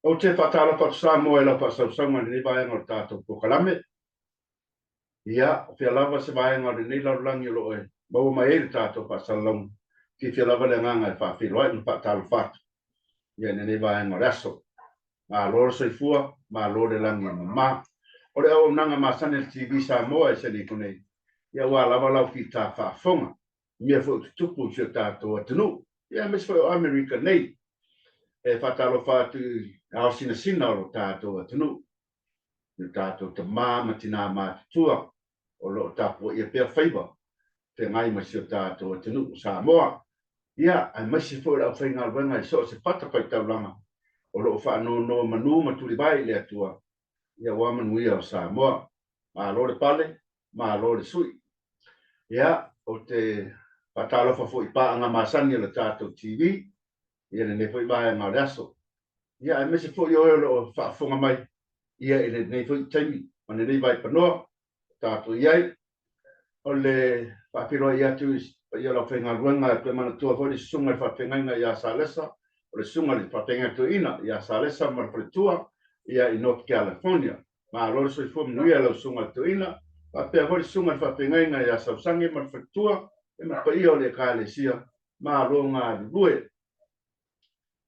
Ou te faatalofa atu Samoa i lau faasausauga i lenei vaega o le tatou polokalame. Ia, o fea lava se vaega o lenei lalolagi o lo o e maua mai ai le tatou faasalalauga, fiafia lava le agaga e faafeiloai ma faatalofa atu ia i lenei vaega o le aso. Malo le soifua, malo le lagi e mama. O le auaunaga masani a le TV Samoa e Seneko nei, ia aua lava lau fita faafofoga, i mea foi o tutupu i si o tatou atunuu, ia aemaise foi o Amerika nei. E faatalofa atu i ao sinasina o lo tatou atunuu, i o tatou tama ma tinā matutua o lo o tapuaia pea faiva feagai ma si o tatou atunuu o Samoa, ia, aemaise foi o le aufaigaluega i so o se fatafaitaulaga o lo o faanonomanu ma tulivae i le Atua, ia aua manuia o Samoa. Malo le pale, malo le sui. Ia, ou te faatalofa foi i paaga masani o le tatou TV, ia lenei foi vaega o le aso. Ia, aemaise foi o e o lo o faafofoga mai, ia i lenei foi taimi ma lenei vaipanoa o tatou i ai. O le faafeiloai atu i paia o le aufaigaluega, e toe manatua foi le susuga i le faafeagaiga ia Salesa, o le susuga i le faafeagaiga toeaina ia Salesa ma le faletua ia i North California. Malo le soifua manuia i lau susuga i le toeaina, faapea foi le susuga i le faafeagaiga ia Sausange ma le faletua, ia ma le paia o le Ekalesia, malo galulue.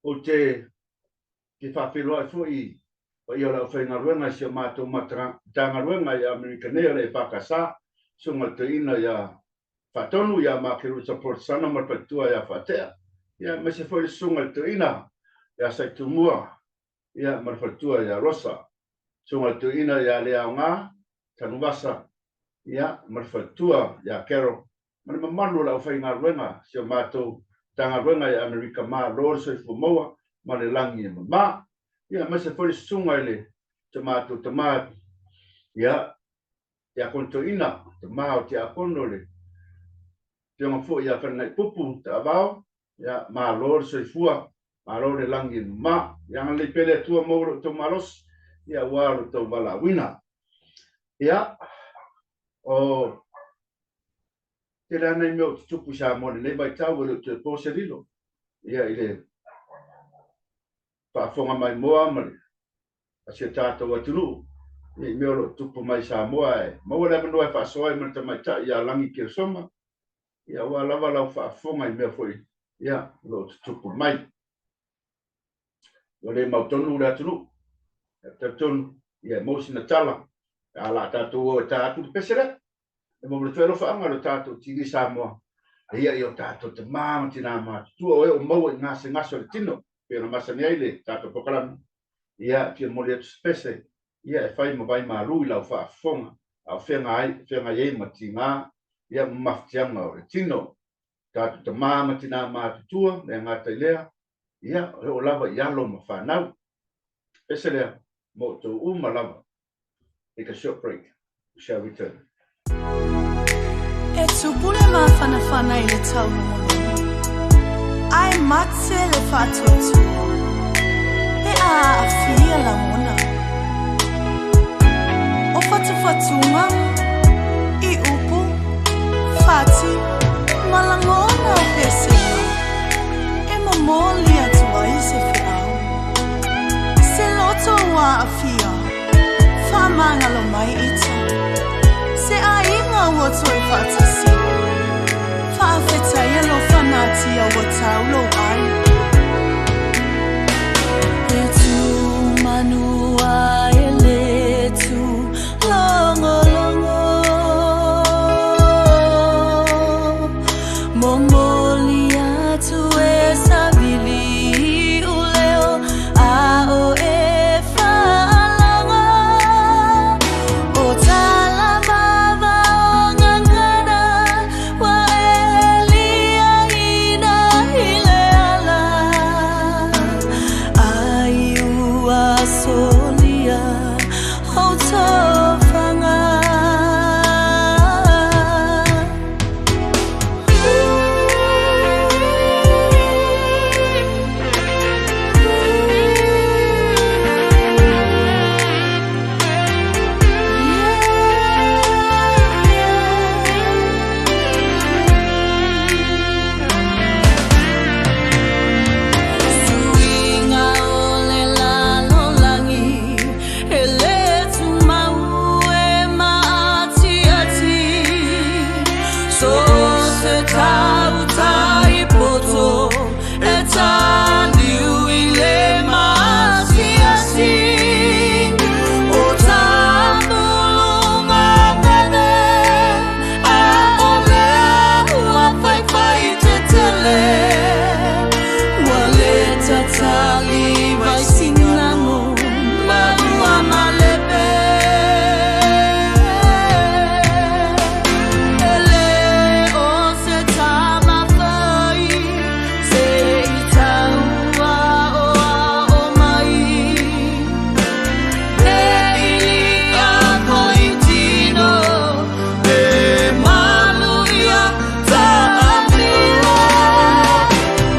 Ou te fia faafeiloai foi i paia o le aufaigaluega i si o matou Matagaluega i Amerika nei o le EFKS, Susuga i le Toeaina ia Faatonu ia Makerusa Porosana ma le faletua ia Faatea, ia aemaise foi le Susuga i le Toeaina ia Saitumua ia ma le faletua ia Rosa, Susuga i le Toeaina ia Leaoga Tanuvasa ia ma le faletua ia Carol ma le mamalu o le aufaigaluega si o matou Matagaluega i Amerika malo le soifua maua ma le lagi e mama. Ia aemaise foi le susuga i le si o matou tama ia Tiakono Toeaina, tama o Tiakono le Afioga foi ia Falegaipupu Taavao, ia malo le soifua, malo le lagi e mama. Ia agalelei pea le Atua maua lo outou malosi, ia aua lo outou valaauina. Ia, o tele lava nai mea o tutupu i Samoa i lenei vaitau, e le o toe po se lilo, ia i le faafofoga maimoa ma le a si o tatou atunuu ia i mea o lo o tutupu mai i Samoa. Ae maua le avanoa e faasoa ai ma le tamaitai ia Lagi Keresoma, ia aua lava lau faafofoga i mea foi ia o lo o tutupu mai. Ua le mautonu le atunuu. Ia talitonu, ia e maua sina tala, a la tatou o e ta atu le pese lea. E momoli atu ai alofaaga i lo tatou TV Samoa, ia i o tatou tama ma tinā matutua, o e o maua i gasegase o le tino, pei ona masani ai le tatou polokalame, ia fia momoli atu se pese, ia e fai ma vai malu i lau faafofoga, a o feagai ai ma tigā, ia ma mafatiaga o le tino. Tatou tama ma tinā matutua, le gata i lea, ia e oo lava i alo ma fanau. Pese lea, mo outou uma lava. Take a short break. We shall return. E tupu le mafanafana i le taulogologo, ae mate le faatuatua pe a aafia lagona. O fatufatuga, i upu, fati, ma lagona o pesega e momoli atu ai se feau. Se loto ua aafia, faamagalo mai ita. Se aiga ua toe faatasi, faafetai alofa natia ua tau lou ai. E tu manua e le tu logologo, momoli atu e savili i leo a o e faalogo. solia o tofaga. Suiga o le lalolagi e le tumau e maatiati, so o se tautai poto e taliu i le maasiasi. O tapuloga veve a o lea ua faifai tetele, ua le tatali vaisinago ma ua malepe. E le o se tamafai se i taua o ao mai. E ili a koitino e malu ia taamila.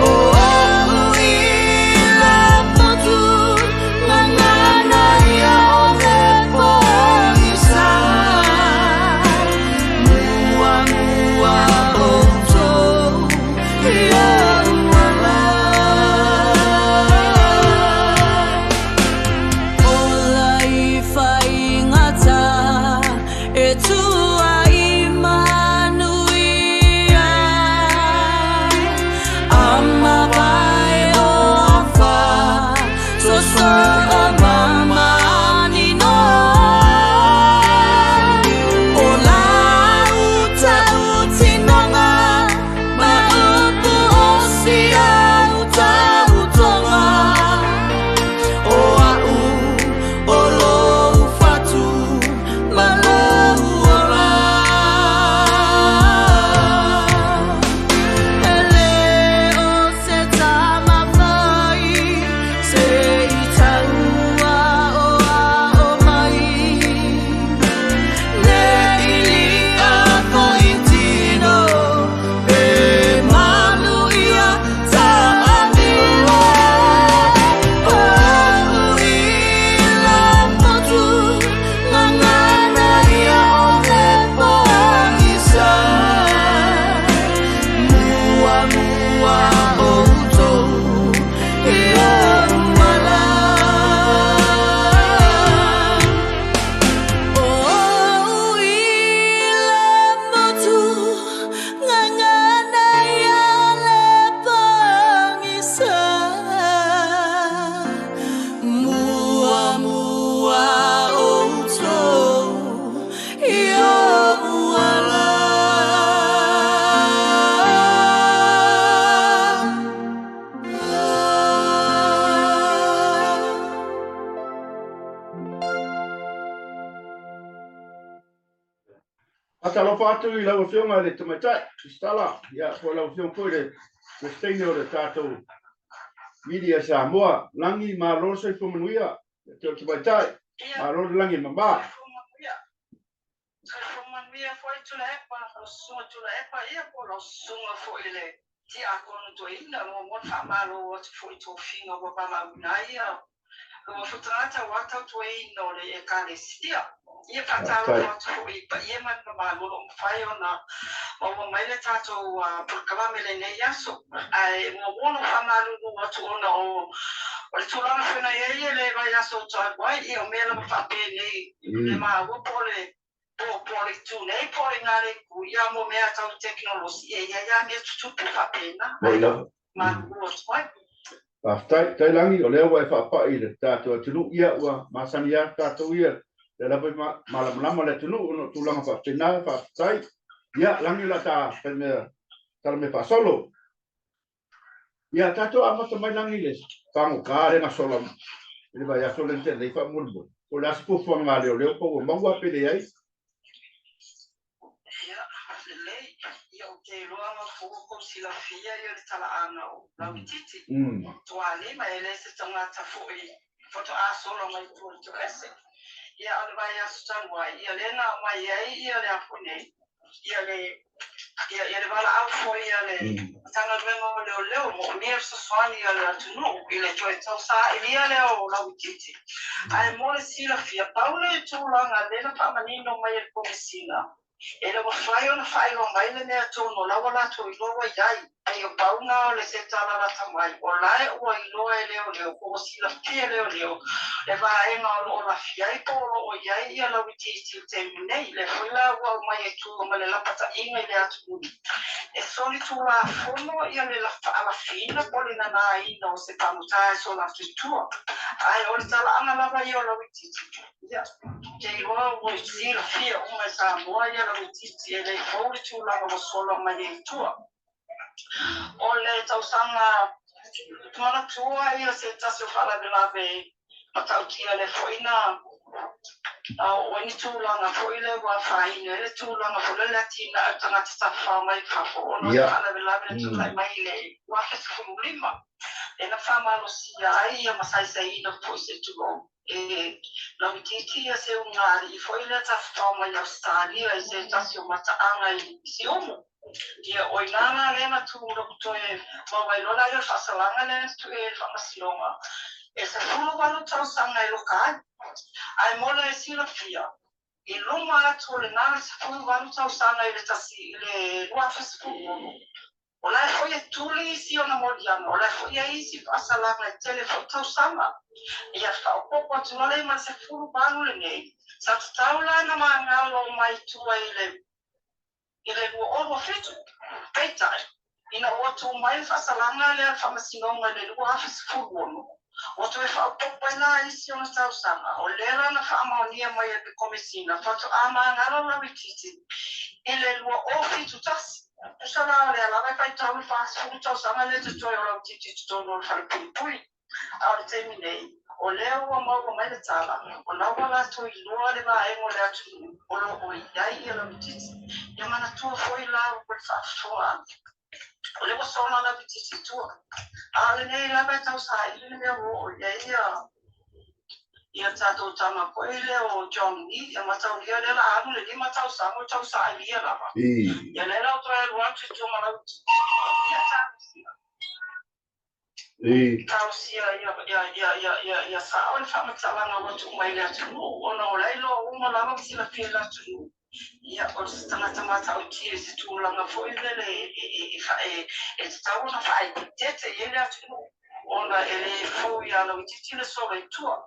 O au i la motu ngangana ia o le pogisa. Mua mua outou ia uala. Ola i faigata e tua i manuia. Ama vai o afa soso o mama nino. O lau tautinoga ma upu o si au tautoga. O a'u o lou fatu ma lou ola. E le o se tamafai se i taua o ao mai. Le ili a koitino e malu ia taamila. O au i la motu ngangana ia o le pogisa. Mua mua outou ia uala. O au i la motu ngangana ia le pogisa. Mua mua outou ia uala. Faatalofa atu i lau Afioga i le Tamaitai, Kristala, ia, po o lau Afioga foi i le Peresetene o le tatou Media Samoa. Lagi, malo le soifua manuia. Ia te oe le Tamaitai, malo le lagi e mama. Soifua manuia. Soifua manuia foi Tuilaepa, lau Susuga Tuilaepa, ia po o lau Susuga foi i le Tiakono Toeaina. Muamua ona faamalo atu foi i tofiga ua valaauina ai ia lua foi tagata aua tautuaina o le Ekalesia. Ia faatalofa atu foi i paia ma le mamalu o lo o mafai ona maua mai le tatou polokalame i lenei aso. Ae muamua ona ou faamalulu atu ona o le tulaga foi na i ai i le vaiaso talu ai, ia o mea lava faapenei le maua po o le po o le itu nei po o le ina le itu, ia mo mea tau tekonolosi, e i ai lava mea tutupu faapena. Ae malulu atu ai. Faafetai, tai lagi, o lea ua e faapai i le tatou atunuu, ia ua masani lava tatou ia, lea lava e malamalama le atunuu ona o tulaga faapena, faafetai. Ia, lagi o le a ta fai mea, tala mea faasolo. Ia, tatou amata mai lagi i le fagota lea na sola i le vaiaso lea na tea nei faamolemole. Po o le a se fuafuaga a leoleo po ua maua pe leai? Ia, lelei. Ia, ou te iloa ma ua tou silafia ia le talaaga o Lauitiiti. Tualima, e le se tagata foi Faatoa solo mai tua i le toese. Ia, a o le vaiaso talu ai, ia lea na aumai ai ia le a foi nei, ia le ia, ia le valaau foi a le Matagaluega o Leoleo, moomia le fesoasoani a le atunuu i le toe tausailia lea o Lauitiiti. Ae mo le silafia, pau le tulaga lea na faamanino mai e le Komesina, E le mafai ona faailoa mai le mea tonu o la ua latou iloa ua i ai. Ai o pau na o le se tala lata mai, o la e ua iloa e leoleo po ua silafia e leoleo le vaega o lo o lafi ai po o lo o i ai ia lauitiiti i le taimi nei. Lea foi la ua aumai ai tua ma le lapataiga i le atunuu e solitulafono ia le faalafiina po o le nanaina o se pagota e sola atu i tua. Ae o le talaaga lava ia o lauitiiti. Ia, ou te iloa ua silafia uma e Samoa ia lauitiiti e le fou le tulaga ua sola mai ai i tua. O le tausaga manatua ia se tasi o faalavelave matautia lea foi na oo ai ni tulaga foi lea ua afaina ai le tulaga foi lea le atinae o tagata tafafao mai fafo ona o le faalavelave na tulai mai i le 2015 lea na faamalosia ai ia ma saisaiina foi se tulou E lauitiiti ia se ugaalii foi lea tafafao mai Ausetalia i se tasi o mataaga i Siumu. Ia, o i ina la lea na tu toe maua ai loa la ia o le faasalaga lea na tu'e ai e le Faamasinoga e 18 tausaga e loka ai. Ae mo le silafia, i luma atu o lena 18 tausaga i le tasi i le 2016, O la e foi e tuli isi ona moliaga, o la e foi e i ai isi faasalaga e tele foi tausaga. Ia faaopoopo atu loa lea ma le 18 lenei, sa tatau la ona magalo mai tua i le i le 2027. Peitai, ina ua tu mai le faasalaga lea a le Faamasinoga i le 2016, ua toe faaopoopo ai la isi ona tausaga. O lea la na faamaonia mai e le Komesina faatoa magalo lauitiiti i le 2071. Tusa la o lea lava e faitau le 40 tausaga lea totoe o Lauitiiti i totonu o le falepuipui. A o le taimi nei, o lea ua maua mai le tala, o la ua latou iloa le vaega o le atunuu o lo o i ai ia Lauitiiti. Ia manatua foi la o le faafofoga atu, o lea ua sola Lauitiiti i tua. A o lenei lava e tausaili le mea ua oo i ai ia ia tatou tama foi lea o John Lee, ia mataulia lea la alu le 5 tausaga o tausailia lava. Ia lea la o toe alu atu i tua ma Lauitiiti. Ia talosia. Talosia ia, ia, ia, ia, ia, ia sao le faamatalaga ua tuu mai i le atunuu, ona o la e iloa uma lava ma silafia e le atunuu. Ia, o se tagata matautia i se tulaga foi lele e, e tatau ona faaeteete i ai le atunuu, ona e le fou iā Lauitiiti le solo i tua.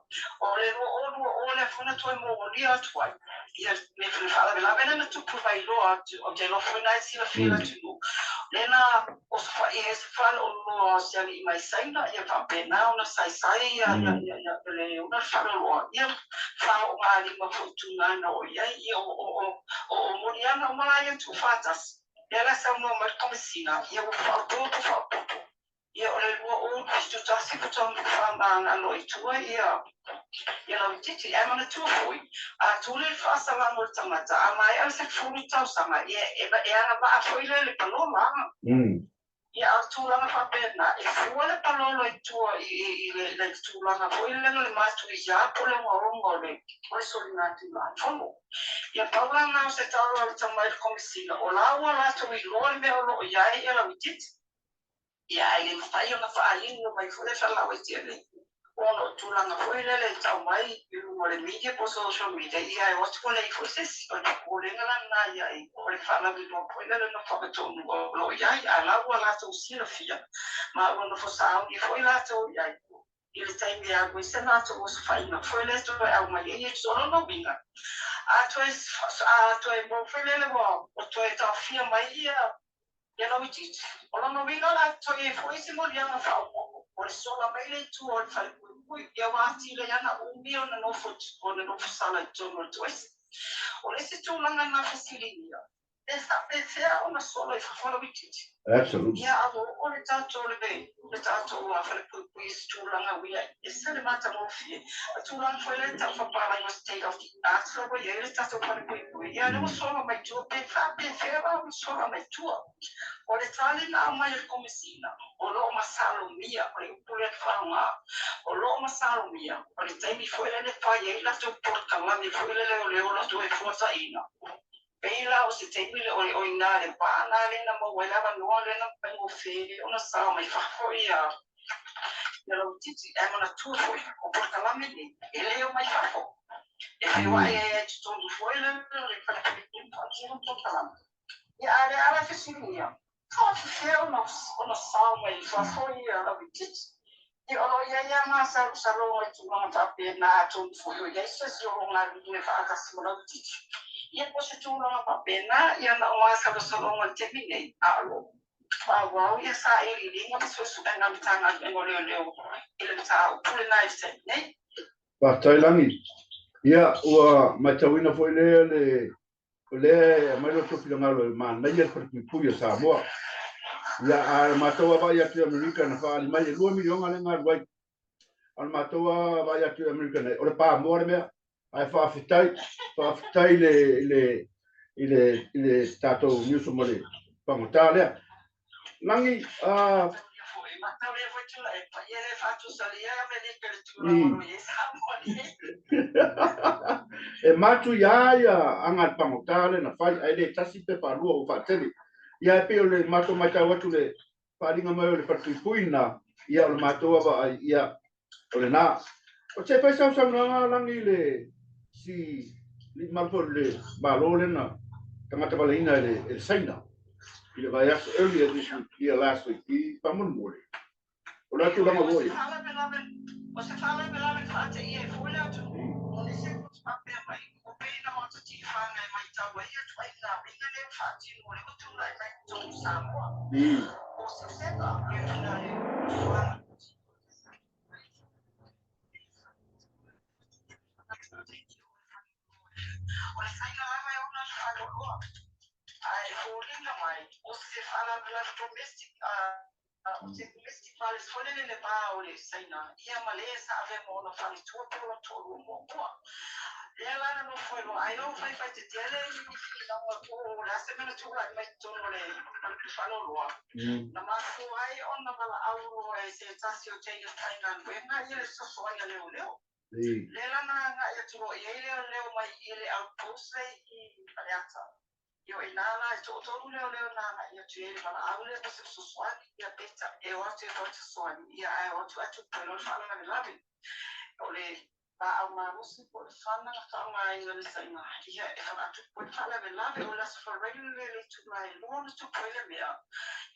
O le 2020 lea foi na toe molia atu ai ia le faalavelave lea na tupu mai loa atu, ou te iloa foi na e silafia e le atunuu, lea na osofaia ai se faleoloa o se alii mai Saina, ia faapena ona saisai ia le ona faleoloa, ia faaoogalima foi i tulaga na oo i ai, ia o moliaga uma la ia na tuufaatasi. Lea la saunoa mai le Komesina, ia ua faaopoopo faaopoopo, ia o le 2071 faatoa faamagalo i tua ia ia Lauitiiti. Ae manatua foi, a tuli le faasalaga o le tagata, a maea le 10 tausaga, ia e agavaa foi lea i le palola. Ia, a o le tulaga faapena, e fua le palolo i tua i le tulaga foi lea o le matuia po o le ogaoga o le soligatulafono. Ia, pau la lena o se tala a le tama i le Komesina, o la ua latou iloa le mea o lo o i ai ia Lauitiiti. Ia, ae le mafai ona faainu mai foi le faalauaitele ona o tulaga foi lele e tau mai i luga o le media po o social media, ia e o atu ua leai foi se isi. O le popolega la lena i ai, o le faalauiloa foi lele na fagatonu o lo o i ai, a o la ua latou silafia ma ua nofo sauni foi latou i ai i le taimi e alu ai se latou osofaiga foi lea toe aumai ai e lona uiga, a toe maua foi lele ua toe taofia mai ia Ia Lauitiiti. O lona uiga o le a toe i ai foi se moliaga faaopoopo o le sola mai le itu o le falepuipui, ia ua atili ai ana umi ona nofo sala i totonu o le toese. O le isi tulaga na fesiligia, pe faapefea ona sola i fafo Lauitiiti? Absolutely. Ia, a ua oo le tatou le tatou falepuipui i se tulaga ua i ai, e ese le matagofie. O tulaga foi lea e tau faapalango ai atu ua i ai le tatou falepuipui, ia lea ua sola mai tua, pe faapefea la ona sola mai tua? O le tali na aumai e le Komesina, o lo o masalomia, o le upu lea na faaaoga, o lo o masalomia, o le taimi foi lea e fai ai latou polokalame foi lele o le ola toe fuataina, pei la o se taimi lea o i ina le va lena lea na maua ai le avanoa lea na faigofie ona sao mai fafo ia lautiti. Ae manatua foi, o polokalame nei, e le o mai fafo. E feoai ai i totonu foi lea o le falepuipui ma faatino polokalame. Ia, a o le ala e fesiligia, faafefea ona sao mai fafo ia lauitiiti? Ia, o lo o i ai lava masalosaloga i tulaga faapena, atonu foi o i ai se isi o lo o galulue faatasi ma lauitiiti. Ia, po o se tulaga faapena, ia na o masalosaloga i le taimi nei, a o lo o faaauau ia sailiiliga ma suesuega a Matagaluega o Leoleo i le mataupu lena i le taimi nei. Faafetai Lagi. Ia, ua matauina foi lea le o lea e aumai lo outou finagalo e manaia le falepuipui o Samoa. Ia, a o le matou vaavaai atu i Amerika na faaali mai e $2 miliona lea e galu ai. A o le matou vaavaai atu i Amerika nei, o le pamoa le mea. Ae faafetai, faafetai i le, i le, i le, i le tatou niusa ma le pagota lea. Lagi, e matuia ia aga a le pagota lea na fai, ae le tasi pe faalua ua faatele. Ia, e pei o le matou matau atu le faaaliga mai o le falepuipui lena, ia o le matou vaavaai, ia o lena. O se fai sau saunoaga Lagi i le si alii mamalu foi o le Malo lea na tagata valaina e le Saina i le vaiaso earlier this week, ia last week, i faamolemole. O le a tulaga ua i ai? O se faalavelave faateia ai foi le atunuu, o nisi e faapea mai, ua pei na matatifaga e matau ai ituaiga uiga lea ua faatino o lea ua tulai mai i totonu o Samoa. O se sega ia lena le fuaga. O le faiga lava e ona le faaloaloa, ae foliga mai o se faalavelave domestic, o se domestic violence foi lele i le va o le Saina ia ma le sa avea ma ona faletua po o lona toalua muamua. Lea la na nofo ai loa, ai o faifai tetele ni finauga po o le a se mea na tulai mai totonu o le faaloaloa. Na mafua ai ona valaau loa e se tasi o teine faigaluega ia le fesoasoani a leoleo. Lea la na agai atu loa i ai leoleo mai i le outpost lea i Faleata. Ia o i ina la e toatolu leoleo na agai atu i ai i le valaau lea mo se fesoasoani, ia peitai e o atu e fai fesoasoani, ia ae o atu ae tupu ai loa le faalavelave. O le laau malosi po o le fana na faaaogaina e le saina, ia e faatupu ai le faalavelave. O le Aso Faraile lea i le itula e 2 na tupu ai le mea,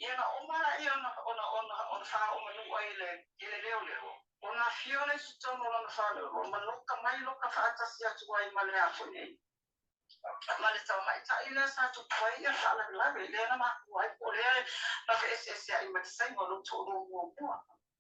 ia na oma lea ona ona ona ona faaoo manua i le i le leoleo. Ona afio lea i totonu o lona faleoloa ma loka mai loka faatasi atu ai ma le a foi nei ma le tamaitai lea sa tupu ai ia le faalavelave, lea na mafua ai po o lea na feeseeseai ma le saina o lou toalua muamua.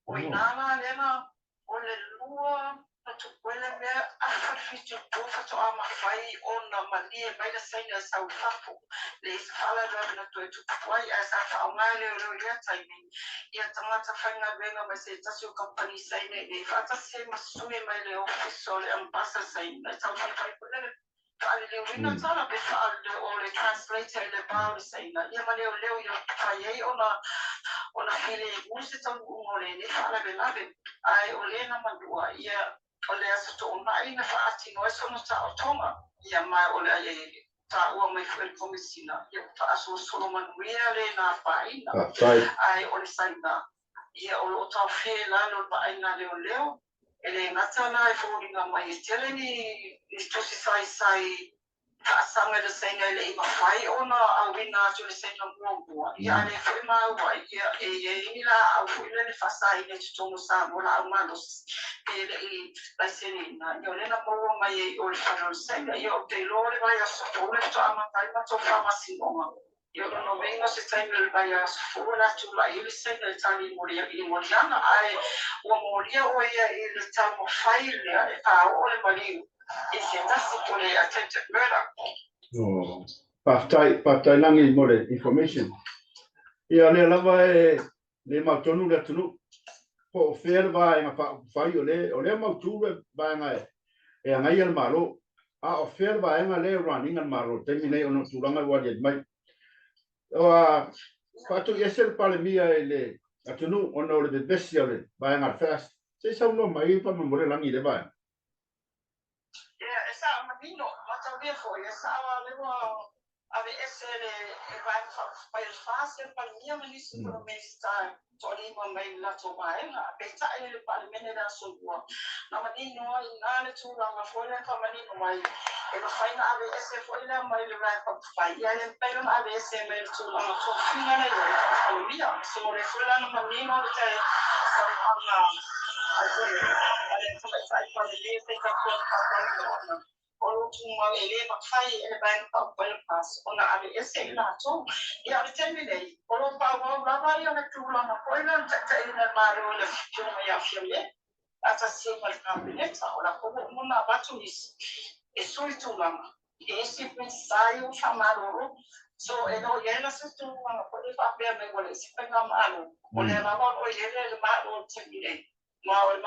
O i ina la lea na o le lua na tupu ai le mea afa le 7 i le po faatoa mafai ona malie mai le saina e sau i fafo. Leai se faalavelave na toe tupu ai, ae sa faaaoga e leoleo i lea taimi ia tagata faigaluega mai se tasi o kamupani saina i inei faatasi ai ma sui mai le ofisa o le ambassador saina e taumafai foi le faaliliuina tala pe o le translator i le va o le saina ia ma leoleo ia mafai ai ona filemu se taunuuga o lenei faalavelave. Ae o le na manua ia o le Aso Toonai na faatino ai sona taotoga ia ma o le taua mai foi e le Komesina ia ua faasolosolo manuia lena afaina. Ae o le saina ia o lo o taofia i lalo o le vaaiga a leoleo. E le gata la e foliga mai e tele ni tusi saisai faasaga i le saina e le i mafai ona auina atu i le saina muamua, ia a lea foi maua ai ia e i ai ni laau foi lele faasaina i totonu o Samoa, laau malosi pe le i laiseneina, ia o lea na maua mai ai o le fale o le saina. Ia ou te iloa o le vaiaso fou le faatoa amata ai matou faamasinoga. Ia o lona uiga o se taimi o le vaiaso fou o le a tulai ai le saina e tali i le moliaga, ae ua molia ʻo ia i le taumafai lea e faaoo le maliu i se tasi po o le attempted murder. Oh, faafetai, faafetai Lagi mo le information. Ia, o lea lava e le mautonu le atunuu po o fea le vaega faaupufai o lea, o lea mautu le vaega e agaia le Malo. A o fea le vaega lea e run ina le Malo i le taimi nei ona o tulaga ua aliali mai? Ua faatuiese le Palemia i le atunuu ona o le vevesi a le vaega a le FAST. Se i saunoa mai faamolemole Lagi i lea vaega. Ia, e sao manino, mataulia foi, e sao lava lea ua aveese le Vaega Faaupufai a le FAST e le Palemia ma nisi foi o Minisita e toalima mai le latou vaega. Peitai i le Palemene i le Aso Lua, na manino ai i ina le tulaga foi lea e faamanino mai, e mafai ona aveese foi lea mai le Vaega Faaupufai, ia e le mafai ona aveese mai le tulaga tofiga lea i ai le Palemia. So, o lea foi la na manino le saunoaga a le Tamaitai Palemia pe tautua o lo o tumau e le mafai e le Vaega Faaupufai o le FAST ona aveese i latou. Ia, o le taimi nei, o lo o faaauau lava ia le tulaga foi lea o le taitaiina o le Malo e le Afioga ia Fiame faatasi ai ma le Kapeneta. O la foi ua uma ona avatu nisi e sui tulaga i isi Minisita ia ua faamalolo. So, e le o i ai la se tulaga foi lea faapea mai ua leai se faigamalo. O lea lava o lo o i ai le Malo i le taimi nei, ma o le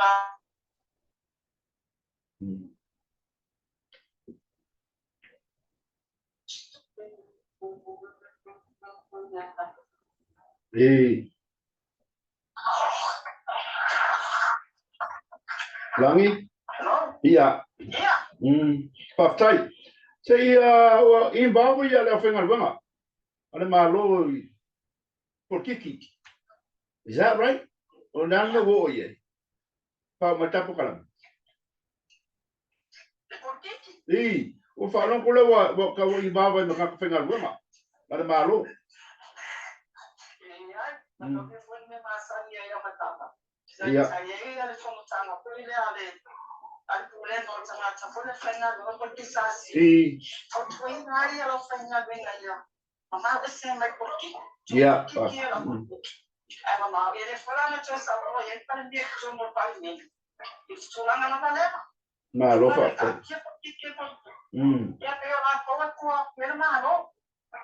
E. Lagi? Ia. Faafetai. Se i ua involve ia le aufaigaluega a le Malo i polokiki. Is that right? O le a le mea ua oo i ai? Faauma mai ta polokalame. I, ua faalogo lea ua, ua tau i vava i tagata faigaluega a le Malo. Ia. I. Ia. Malo faafetai.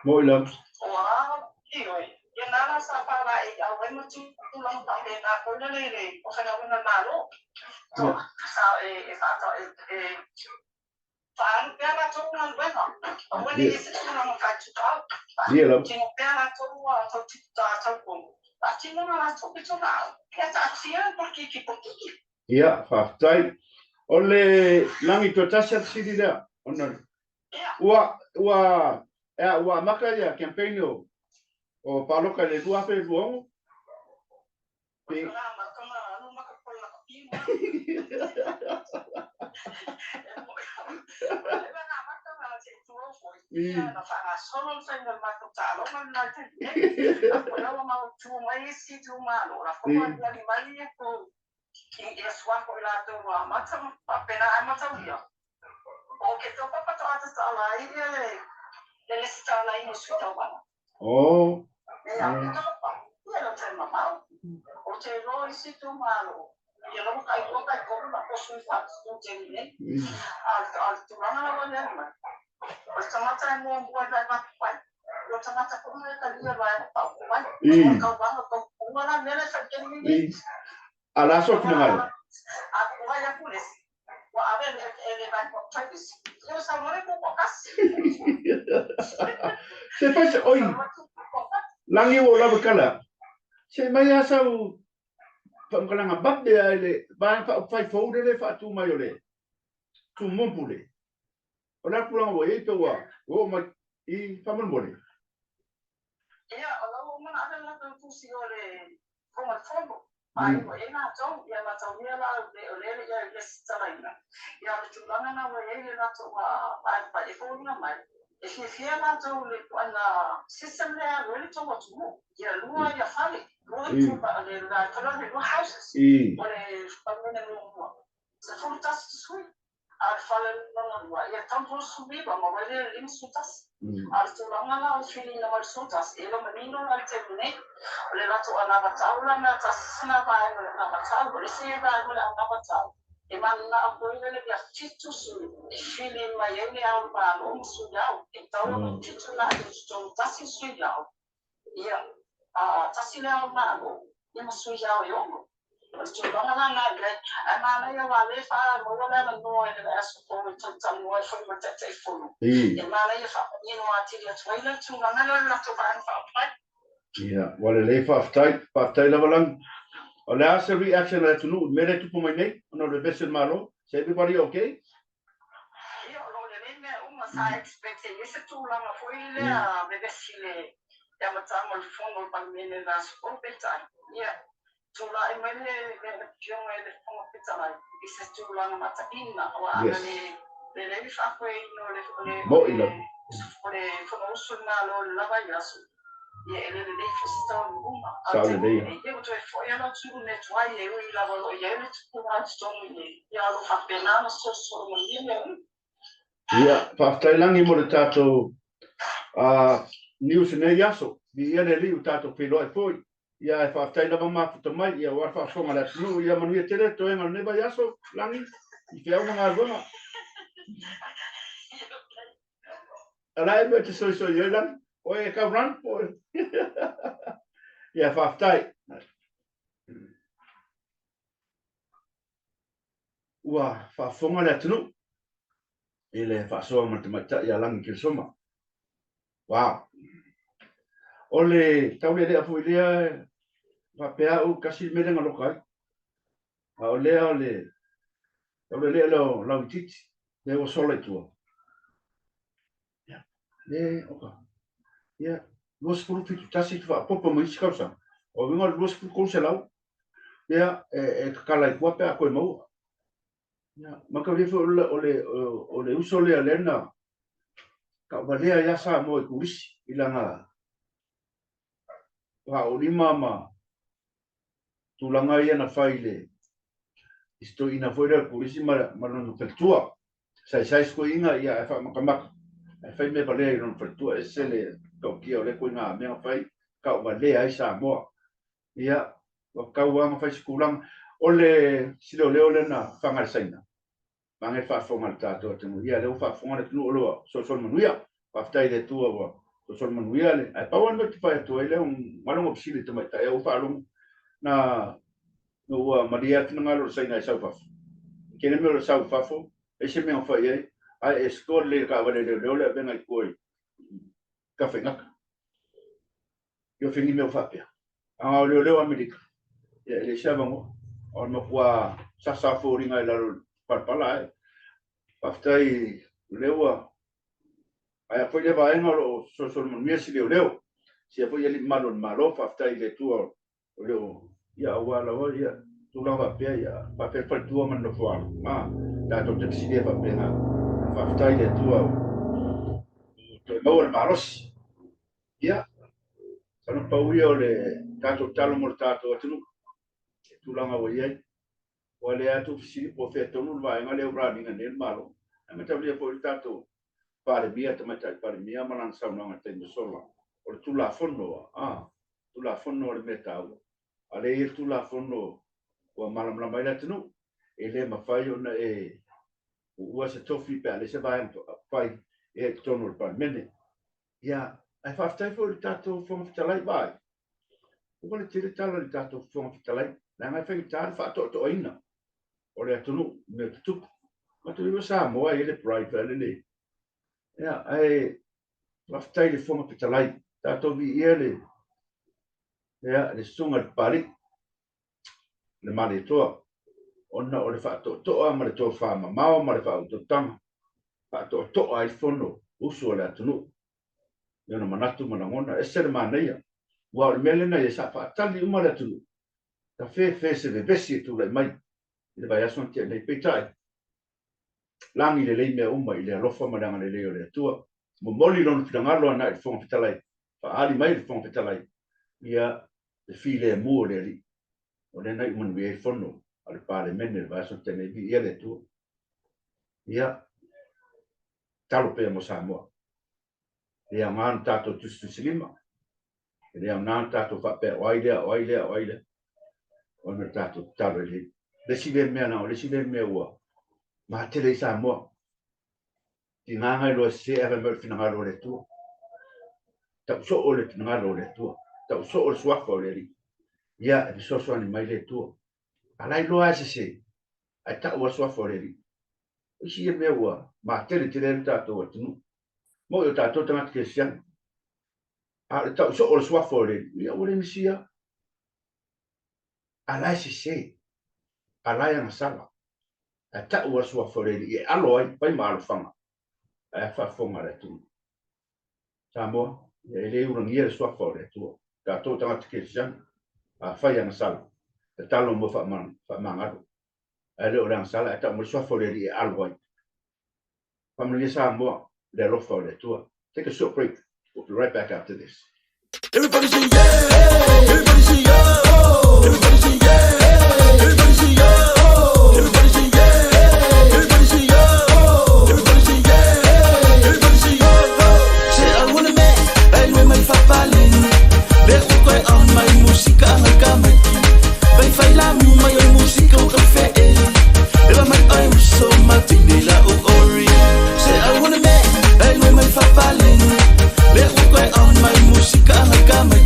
Moi lava. Faaalu pea latou galuega, aua ne i ese tulaga faitutau. Ia lava. Faatino pea latou tautoga, faatino la latou pitolaau, ia taatia le polokiki polokiki. Ia, faafetai. O le lagi toe tasi a fesili lea, ona ua, ua, ea, ua amata ia campaign o palota i le 2026? Pe... Oh. A la so finagalo. Se fai se oi. Lagi ua lava kala. Se mai a sau whakamkalanga babe a le vaega faaupufai fou lele faatu mai o le Tumompu le. O le a tulaga ua i ai pe ua oo mai i faamolemole. Ia, o la ua uma ona ave le latou tusi o le Fofoga o le Fono, faaiu ai latou, ia mataulia la o lea e le i resitalaina. Ia, o le tulaga lena ua i ai le latou vaevae e foliga mai, e fiafia latou i le ituaiga system lea e alu ai le tou atunuu, ia lua ia fale, lua itu, le lua houses, o le Palemene muamua, 11 sui. A o le fale lona lua, ia 39 ma wai lea 51. A o le tulaga la o le filiga mai le 11, e le o manino la i le taimi nei. O le latou anavatau la mea tasi sina vaega o le anavatau, o le isi vaega o le anavatau, e mananao foi lele ia 7 sui e fili mai ai le ao o le Malo ma sui ao. E tatau ona 7 la i totonu, tasi le sui ao, ia, tasi le ao o le Malo, ia ma sui ao e 6. O le tulaga la lena i ai. Ae manaia aua o lea e faamaua le avanoa i le aso fou e talatalanoa ai foi ma le Taitaifono, e manaia faamanino atili atu ai le tulaga lea o le latou Vaega Faaupufai. Ia, ua lelei faafetai. Faafetai lava Lagi. O le a se reaction a le atunuu i le mea lea e tupu mai nei ona o le vevesi o le Malo? Is everybody okay? Ia, o lo o lelei mea uma. Sa expect e i ai se tulaga foi lea vevesi i le amataga o le fono o le Palemene i le aso fou, peitai, ia, tulai mai le Afioga i le Fofoga Fetalai i se tulaga mataina, aua ana le lelei le faafoeina o le o le Fonousu a le Malo i le la vaiaso, ia e le lelei foi se taunuuga. A o le taimi lenei, ia ua toe foi lava le atunuu i mea tuai, e ui lava o lo o i ai le tupuga i totonu i inei, ia o lo o faapena ona solosolo manuia mea uma. Ia, faafetai Lagi mo le tatou news i lenei aso. Viia le Alii ua tatou feiloai foi. Ia, ae faafetai lava mafuta mai, ia, aua le faafofoga a le atunuu. Ia manuia tele le toega o lenei vaiaso, Lagi, i feau ma galuega. O le a mea e te soisoi ai, Lagi? Oe e kau run? Ia, faafetai. Ua faafofoga le atunuu i le faasoa ma le tamaitai ia Lagi Keresoma. Wow! O le taulealea foi lea faapea au tasi le mea lea na loka ai. A o lea o le taulealea lea o Lauitiiti, lea ua sola i tua. Ia, le, oka. Ia, 27 tasi te faaopoopo ma isi tausaga. O uiga o le 23 selau, ia, e tatala i tua pe a toe maua. Ia, mataulia foi o le uso lea lea na tauvalea ai lava Samoa i turisi i lana faaolima ma tulaga ia na fai i le i se toeaina foi lea o le turisi ma lona faletua. Saisai se toeaina ia ae faamatamata ae fai mea valea i lona faletua. Ese le tautia o lea ituaiga mea na fai, tauvalea ai Samoa. Ia, ua tatau lava ona fai se tulaga. O le sileoleo lea na faga e le Saina, mange le faafofoga a le tatou atunuu. Ia, lea ua faafofoga le atunuu o lo o solosolo manuia. Faafetai i le Atua ua solosolo manuia le... Ae pau lava le mea ou te fai atu ai lea, ua lona fesili i le tamaitai, ua faalogo na ua malie lava le finagalo o le Saina e sau i fafo. E tele mea o le sau i fafo, e ese mea na fai ai, ae e store lelei i le taavale leoleo le avega i tua i Tafaigata. I o fini mea faapea. A o leoleo Amerika, ia e leai se avanoa. O le matua sasa foliga i lalo o le palapala ae. Faafetai o lea ua aea foi lea vaega o lo o solosolo manuia si leoleo. Sia foi alii mamalu o le Malo, faafetai i le Atua o leo ia aua lava ia tulaga faapea ia faapea le faletua ma le nofoalo. A tatou te fesilia faapena. Faafetai i le Atua o toe maua le malosi. Ia, masalo pau ia o le tatou talo mo le tatou atunuu i tulaga ua i ai. Ua lea atu fesili po o fea tonu le vaega lea ua run ina nei le Malo. Ae mataulia foi le tatou Palemia, Tamaitai Palemia ma lana saunoaga i le taimi ua sola, o le Tulafono, a, Tulafono o le mea taua. A lea e i ai le Tulafono ua malamalama ai le atunuu, e le mafai ona e uua se tofi pe a leai se vaega fai i totonu o le Palemene. Ia, ae faafetai foi i le tatou Fofoga Fetalai, vaai, ua le tele tala i le tatou Fofoga Fetalai, leaga e faigata le faatoatoaina o le atunuu i mea tutupu. Matou iloa Samoa e i ai le pride foi lele. Ia, ae faafetai i le Fofoga Fetalai, tatou viia le, ia, le susuga i le Papalii, le Malietoa, ona o le faatoatoa ma le tofa mamao ma le faautautaga, faatoatoa ai le fono usu a le atunuu i ona manatu ma lagona. Ese le manaia, aua o le mea lena ia sa faatali uma le atunuu, ta fefe se vevesi e tulai mai i le vaiaso na tea nei. Peitai, lagi lelei mea uma i le alofa ma le agalelei o le Atua. Momoli lona finagalo agai i le Fofoga Fetalai, faaali mai le Fofoga Fetalai, ia le filemu o le Alii, o lea na iu manuia ai fono a le Palemene i le vaiaso na tea nei, viia le Atua. Ia, talo pea mo Samoa. E le aoga ona tatou tusitusilima, e le aoga ona tatou faapea o ai lea, o ai lea, o ai lea, ona tatou tatalo i le Le isi lea mea, na o le isi lea mea ua matele i Samoa. Tiga na iloa sese ae fai mai o le finagalo o le Atua. Tau soo le finagalo o le Atua. Tau soo le suafa o le Alii. Ia, e fesoasoani mai le Atua. A la e iloa lava e sese, ae tau lava le suafa o le Alii. O isi ia mea ua matele tele ai lo tatou atunuu. Moni o tatou tagata kerisiano, a o le tau soo o le suafa o le Alii, ia ua le misia. A la e sese, a la e agasala, ae tau lava le suafa o le Alii e alo ai, fai ma alofaga, ae a faafofoga le atunuu. Samoa, ia e le ulagia le suafa o le Atua. Tatou tagata kerisiano, afai agasala, tatalo mo faamagalo. Ae le o le agasala ae tau mai le suafa o le Alii e alo ai. Faamanuia Samoa i le alofa o le Atua. Take a short break. We'll be right back after this. Everybody say yeah! Everybody say oh! Everybody say yeah! Everybody say oh! Everybody say yeah! Everybody say oh! Everybody say yeah! Everybody say oh! Se aule me, ai mai fapaleni, le ukoe on mai musika ngai ka mai. Vai fai la mu mai o musika o ka fe e. Eva mai ai so matini la o ori. Se aule me, ai mai fapaleni, le ukoe on mai musika ngai ka mai.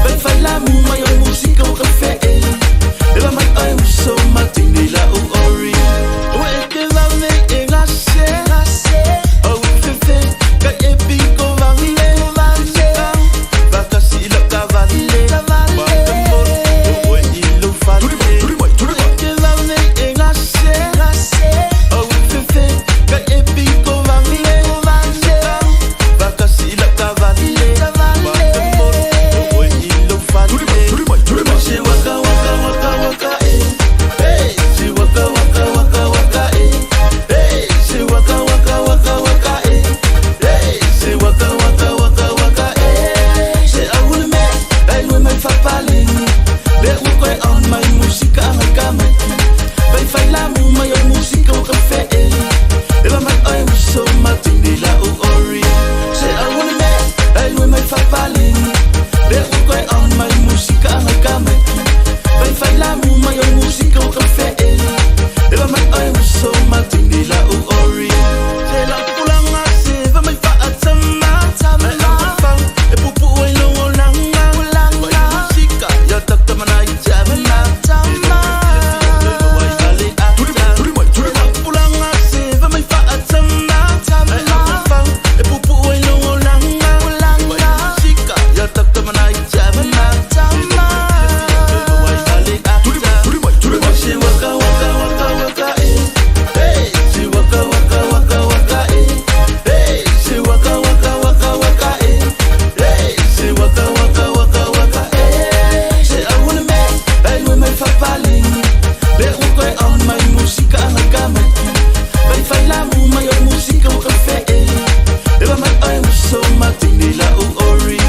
Vai fai la mu mai o musika o ka fe e. Eva mai ai so matini la o ori. O e te vave e ngase, o fefe ka e piko vale. Vakasi la ka vale. O e ilo fale. O e te vave e ngase, o fefe ka e piko vale. Vakasi la ka vale. O e ilo fale. Se waka waka waka waka e. Hey, se waka waka waka waka e. Hey, se waka waka waka waka e. Hey, se waka waka waka waka e. Se aule me, ai lui mai fapaleni. Le ukoe on mai musika ngai ka mai. Vai fai la mu mai o musika o ka fe e. Eva mai ai so matini la o ori. Se aule me, ai lui mai fapaleni. Le ukoe on mai musika ngai ka mai. Vai fai la mu mai o musika o ka fe e. Eva mai ai so matini la o ori. Se la pulanga se va mai fa atama. Mai au fa e pupu ai lo olanga. Vai musika ya takta mana i tama. Pulanga se va mai fa atama. Mai au fa e pupu ai lo olanga. Vai musika ya takta mana i tama. Se waka waka waka waka e. Hey, se waka waka waka waka e. Hey, se waka waka waka waka e. Hey, se waka waka waka waka e. Se aule me, ai lui mai fapaleni. Le ukoe on mai musika ngai ka mai. Vai fai la mu mai o musika o ka fe e. Eva mai ai so matini la o ori.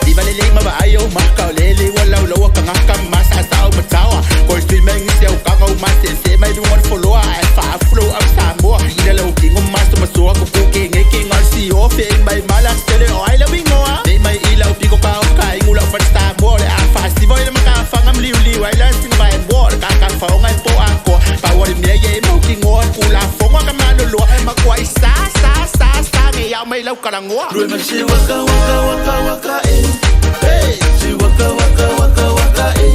Ibalele mabayo makaulele wala ulawa ka ngaka masa sa o matawa ko stream ngi se o kanga o mase se mai du ngon follow ai fa flow up sa mo ina lo ki ngom maso maso ko ku ke nge ke ngal si o fe mai mala sele o ai la wingoa de mai ila o piko ka o kai ngula fa sta mo le a fa si voi le maka fa ngam liu liu ai la sing vai mo ka ka fa o ngai po a ko pa wa me ye mo ki ngo ku la fo ka ma lo lo ma kwa sa sa sa sa nge ya mai lau kalangoa. Lui mai se waka waka waka waka e. Hey, se waka waka waka waka e.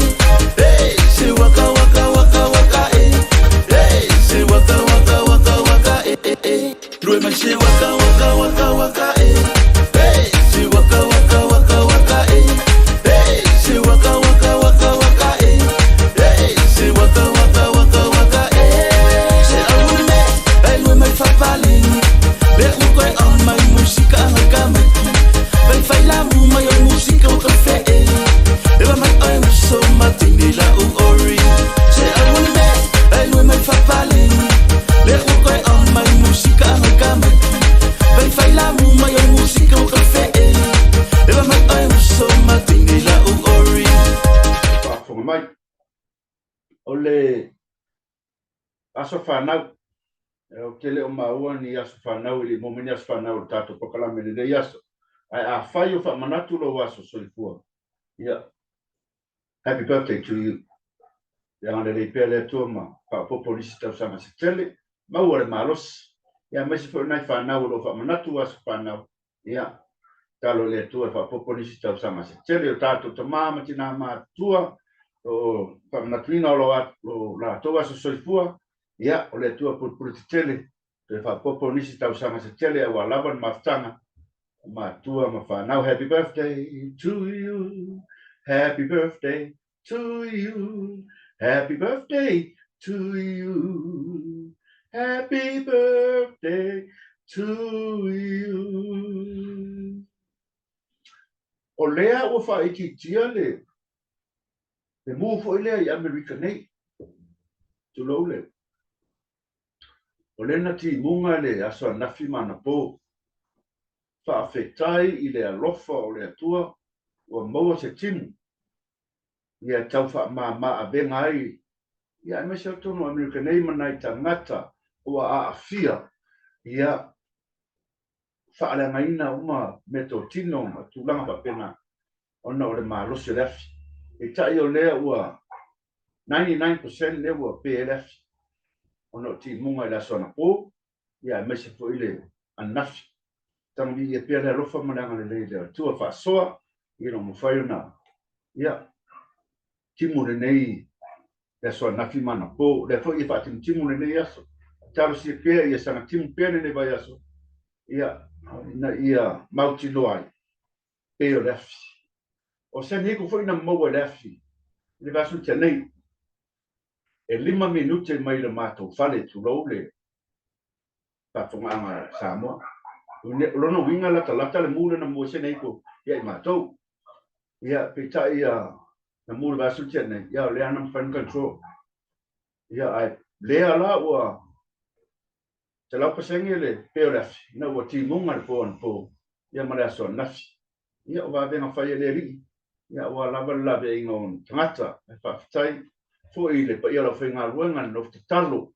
Hey, se waka waka waka waka e. Hey, se waka waka waka waka e. Lui mai se waka waka waka waka e. Hey, se waka waka waka waka e. Hey, se waka waka waka waka e. Hey, se waka waka waka waka e. Se aule me, ai lui mai fapaleni. Le ukoe on mai musika ngai ka mai. Vai fai la mu mai o musika o ka fe e. Eva mai ai so matini la o ori. Se aule me, ai lui mai fapaleni. Le ukoe on mai musika ngai ka mai. Vai fai la mu mai o musika o ka fe e. Eva mai ai so matini la o ori. Faafofoga mai. O le aso fanau, ou te le o maua ni aso fanau i le mo ni aso fanau o le tatou polokalame i lenei aso. Ae afai o faamanatu lou aso soifua, ia, happy birthday to you. Ia agalelei pea le Atua ma faaopoopo nisi tausaga se tele, maua le malosi. Ia aemaise foi o nai fanau o lo o faamanatu aso fanau, ia, tatalo i le Atua e faaopoopo nisi tausaga se tele o tatou tama ma tina matutua. O faamanatuina o lo latou aso soifua, ia, o le Atua pulepule tetele, toe faaopoopo nisi tausaga se tele aua lava le mafutaga o matua ma fanau. Happy birthday to you, happy birthday to you, happy birthday to you, happy birthday to you. O lea ua faaitiitia le le mu foi lea i Amerika nei. Tulou le. O lea na timuga le aso ananafi ma anapo. Faafetai i le alofa o le Atua ua maua se timu ia e tau faamama avega ai ia aemaise o totonu o Amerika nei ma nai tagata ua aafia ia faaleagaina uma meatotino ma tulaga faapena ona o le malosi o le afi. Peitai o lea ua 99% lea ua pe ai le afi ona o timuga i le aso anapo ia aemaise foi le ananafi. Tagoviia pea le alofa ma le agalelei o le Atua faasoa ina ua mafai ona ia timu lenei le aso ananafi ma anapo. O lea foi e faatimutimu lenei aso. Talosia pea ia saga timu pea lenei vaiaso ia ina ia mautinoa ai pe o le afi. O San Diego foi na maua i le afi i le vaiaso na tea nei. E 5 minute mai le matou fale, tulou le faafofogaaga a Samoa. O lona uiga latalata le mu lea na mua ai San Diego ia i matou. Ia, peitai ia na mu i le vaiaso na tea nei, ia o lea na mafai ona control. Ia, ae lea la ua 100% le pe o le afi, ina ua timuga le po anapo, ia ma le aso ananafi. Ia, o vavega fai a le Alii, ia aua lava le laveaiga o ona tagata. Ae faafetai foi i le paia o le aufaigaluega le nofo tatalo,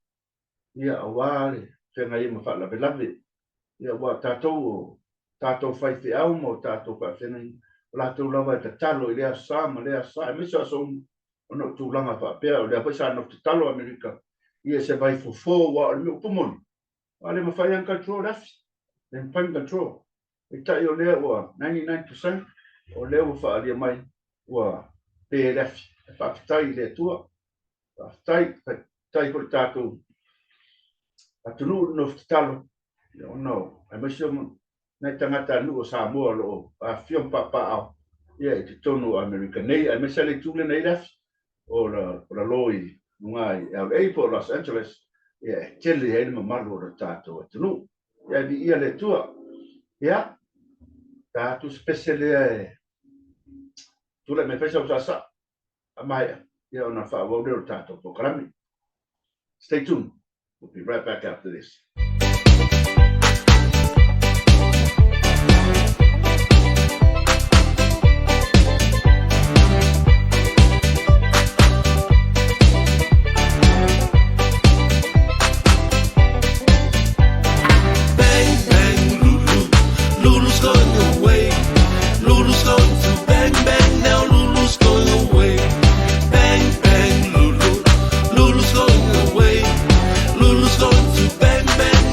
ia aua le feagai ai ma faalavelave. Ia aua o tatou o tatou faifeau ma o tatou faafeagaiga, o latou lava e tatalo i lea aso Sa ma lea aso Sa, aemaise o aso uma, ona o tulaga faapea. O lea foi sa nofo tatalo Amerika ia se vaifofo, aua o le mea upu moni, aua le mafai lava ona control le afi, le mafai ona control. Peitai o lea ua 99% o lea ua faaalia mai ua pe le afi. Faafetai i le Atua, faafetai, faafetai foi i le tatou atunuu i le nofo tatalo, ona aemaise o nai tagatanuu o Samoa o lo o afifio ma papaaao ia i totonu o Amerika nei, aemaise le itu lea na i ai le afi o lalo i luga i LA po o Los Angeles, ia e tele ai le mamalu o le tatou atunuu. Ia e viia le Atua. Ia, ta atu se pese lea e tulai mai fai sau saasaa a maea, ia ona faaauau lea o le tatou polokalame. Stay tuned. We'll be right back after this. Bang, bang, Lulu. Lulu's going away. Lulu's going to bang, bang. Now Lulu's going away. Bang, bang, Lulu. Lulu's going away. Lulu's going to bang, bang.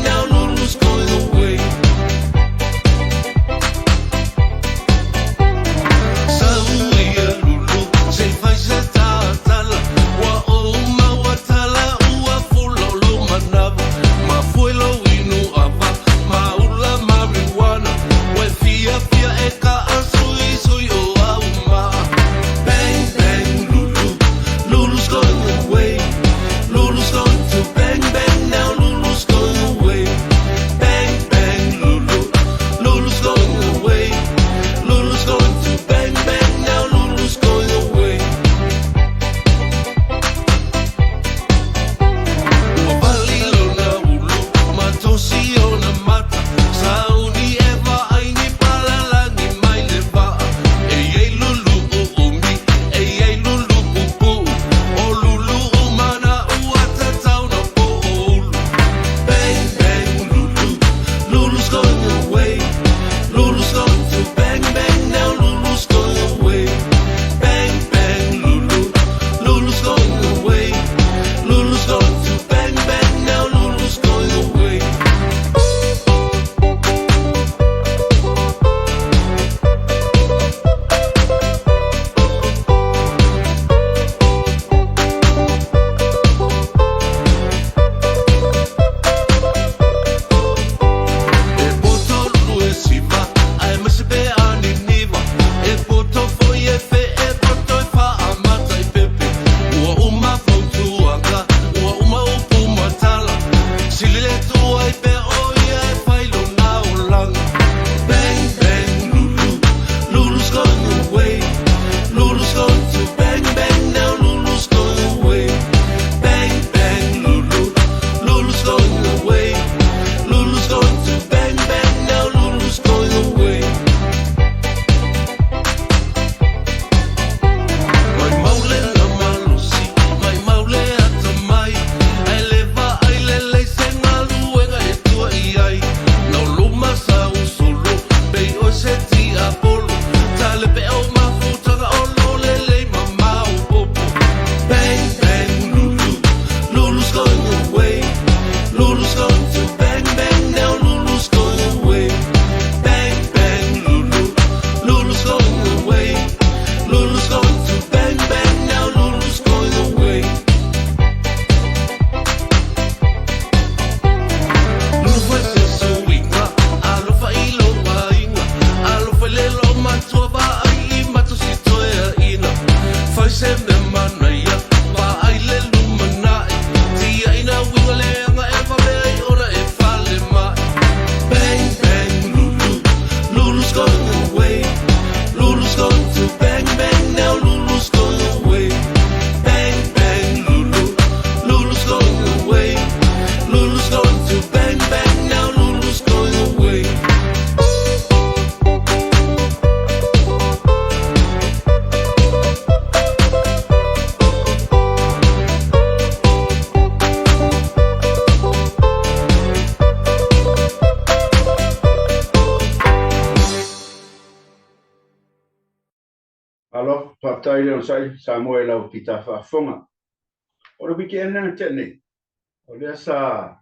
Malo, faafetai le onosai Samoa i lau fita faafofoga. O le weekend lea na tea nei, o lea sa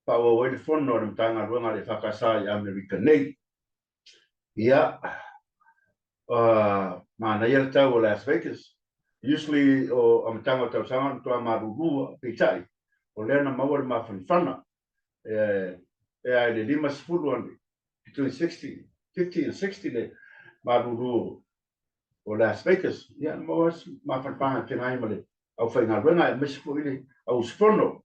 faaauau ai le fono a le Matagaluega a le EFKS i Amerika nei. Ia, manaia le tau o Las Vegas. Usually o amataga o tausaga o le matua malulu lava, peitai, o lea na maua le mafanafana pe a i le 50 ane, between 60, 50 and 60 le malulu o Las Vegas. Ia, na maua si mafanafana e feagai ma le aufaigaluega aemaise foi le auusufono.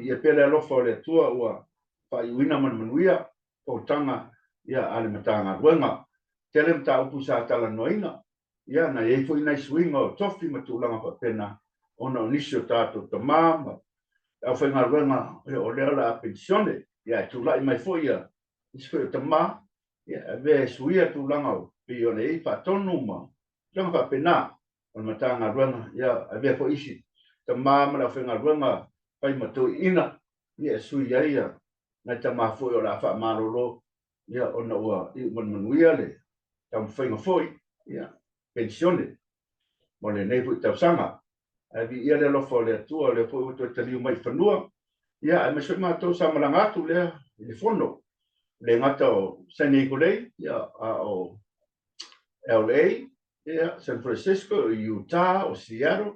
Ia pea le alofa o le Atua ua faaiuina ma le manuia fonotaga ia a le Matagaluega. Tele mataupu sa talanoaina, ia na i ai foi nai suiga o tofi ma tulaga faapena ona o nisi o tatou tama ma le aufaigaluega ia o lea o le a penisione, ia ae tulai mai foi ia nisi foi o tama ia e avea e suia tulaga o pei ona i ai faatonu ma tulaga faapena o le Matagaluega, ia avea foi isi tama ma le aufaigaluega fai ma toeaiina ia e sui ai ia nai tama foi o le a faamalolo ia ona ua iu ma le manuia le taumafaiga foi ia penisione mo lenei foi tausaga. Ae viia le alofa o le Atua o lea foi ua toe taliu mai i fanua, ia aemaise foi matou sa malaga atu lea i le fono, e le gata o San Diego nei, ia a o LA, ia, San Francisco, o Utah, o Seattle,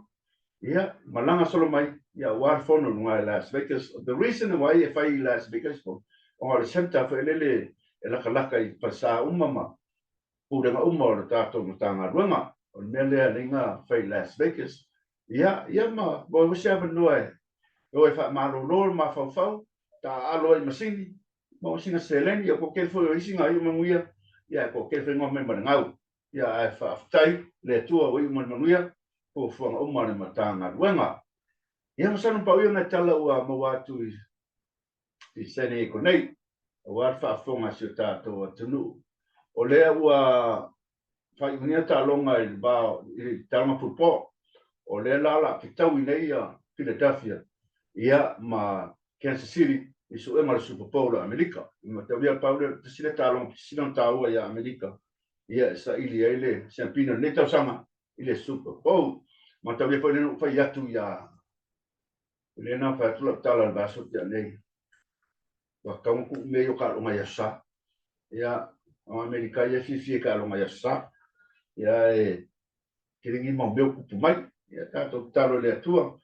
ia, malaga solo mai, ia, aua le fono i luga i Las Vegas. The reason why e fai i Las Vegas, ona o le centre foi lele e lakalaka i falesa uma ma pulega uma o le tatou Matagaluega. O le mea lea e ala fai i Las Vegas. Ia, ia ma maua se avanoa e o e faamalolo le mafaufau, taaalo ai i masini, maua sina seleni, ia toatele foi o isi na iu manuia, ia e toatele foi na omai ma le gau. Ia ae faafetai le Atua ua iu mai le manuia fuafuaga uma a le Matagaluega. Ia masalo na pau ia nai tala ua maua atu i i San Diego nei, aua le faafofoga a si o tatou atunuu. O lea ua faaiuina taaloga i le va i le taaloga football. O lea la o le a fetaui nei ia Philadelphia ia ma Kansas City i suega o le Super Bowl a Amerika. E mataulia pau lea, tasi lea taaloga pito sili ona taua ia Amerika ia e saili ai le siampina o lenei tausaga i le Super Bowl. Mataulia foi lea na ou fai atu ia lea na fai atu lau tala i le vaiaso tea nei. Ua tatau ona tuu mea ia o taaloga i Aso Sa. Ia, o Amerika ia e fiafia i taaloga i Aso Sa. Ia, e tele nei mau mea ua tupu mai. Ia, tatou tatalo i le Atua.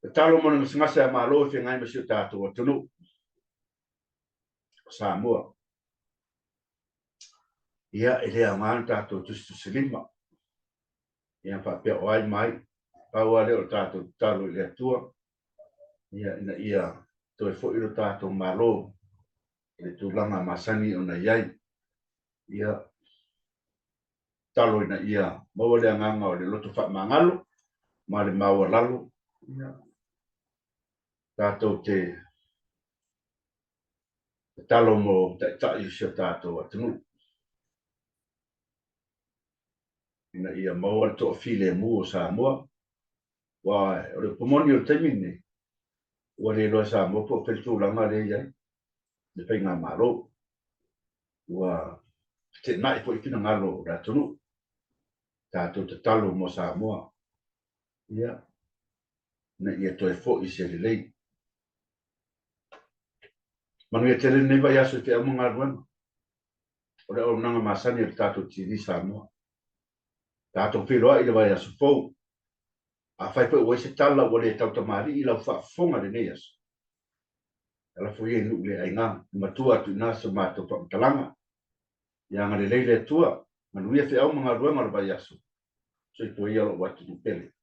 Tatalo mo le gasegase a Malo e feagai ma si o tatou atunuu o Samoa. Ia, e le aoga ona tatou tusitusilima. Ia, faapea o ai ma ai. Pau lava lea o le tatou tatalo i le Atua, ia, ina ia toe foi lo tatou Malo i le tulaga masani ona i ai. Ia, tatalo ina ia maua le agaga o le loto faamagalo ma le maualalo. Ia, tatou te tatalo mo taitai o si o tatou atunuu ina ia maua le toafilemu o Samoa. Aua o le upu moni o le taimi lenei, ua le iloa e Samoa po o fea le tulaga lea e i ai le faigamalo. Ua feteenai foi finagalo o le atunuu. Tatou tatalo mo Samoa, ia, ina ia toe foi se lelei. Manuia tele lenei vaiaso i feau ma galuega. O le auaunaga masani a le tatou TV Samoa. Tatou feiloai i le vaiaso fou. Afai foi ua i ai se tala ua le tautamalii i lau faafofoga i lenei aso, lafo ia i nuu le aiga, e matua atu i ina so matou faamatalaga. Ia agalelei le Atua, manuia feau ma galuega o le vaiaso. Soifua ia lou atunuu pele.